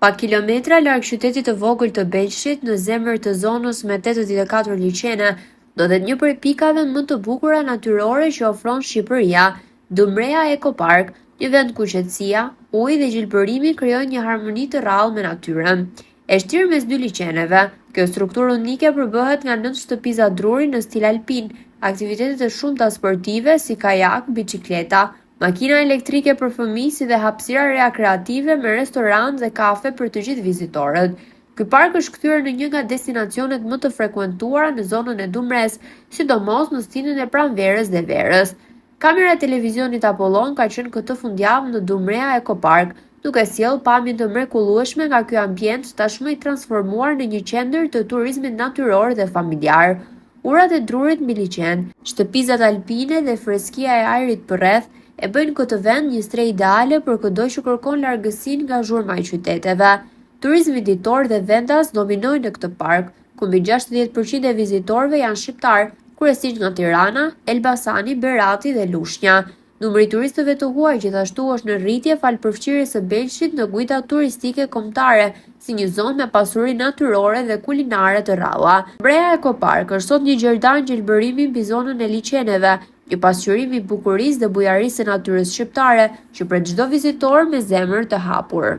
Pak kilometra larg qytetit të vogël të Belshit, në zemër të zonës me 84 liqene, ndodhet një prej pikave më të bukura natyrore që ofron Shqipëria, Dumrea Eco Park, një vend ku qetësia, uji dhe gjelbërimi krijojnë një harmoni të rrallë me natyrën. E shtrirë mes dy liqeneve, kjo strukturë unike përbëhet nga nëntë shtëpiza druri në stil alpin, aktivitete të shumta sportive si kajak, biçikleta, makina elektrike për fëmijë si dhe hapësira rekreative me restorant dhe kafe për të gjithë vizitorët. Ky park është kthyer në një nga destinacionet më të frekuentuara në zonën e Dumresë, sidomos në stinën e pranverës dhe verës. Kamera e televizionit Apollon ka qenë këtë fundjavë në Dumrea Eco Park, duke sjellë pamje të mrekullueshme nga ky ambient tashmë i transformuar në një qendër të turizmit natyror dhe familjar. Urat e drurit mbi liqen, shtëpizat alpine dhe freskia e ajrit përreth e bëjnë këtë vend një strehë ideale për këdo që kërkon largësinë nga zhurma e qyteteve. Turizmi ditor dhe vendas dominojnë në këtë park, ku mbi 60% e vizitorëve janë shqiptarë, kryesisht nga Tirana, Elbasani, Berati dhe Lushnja. Numri i turistëve të huaj gjithashtu është në rritje falë përfshirjes së Belshit në guidat turistike kombëtare, si një zonë me pasuri natyrore dhe kulinare të rralla. Dumrea Eco Park është sot një gjerdan gjelbërimi mbi zonën e liqeneve, një pasqyrim i bukurisë dhe bujarisë së natyrës shqiptare që pret çdo vizitor me zemër të hapur.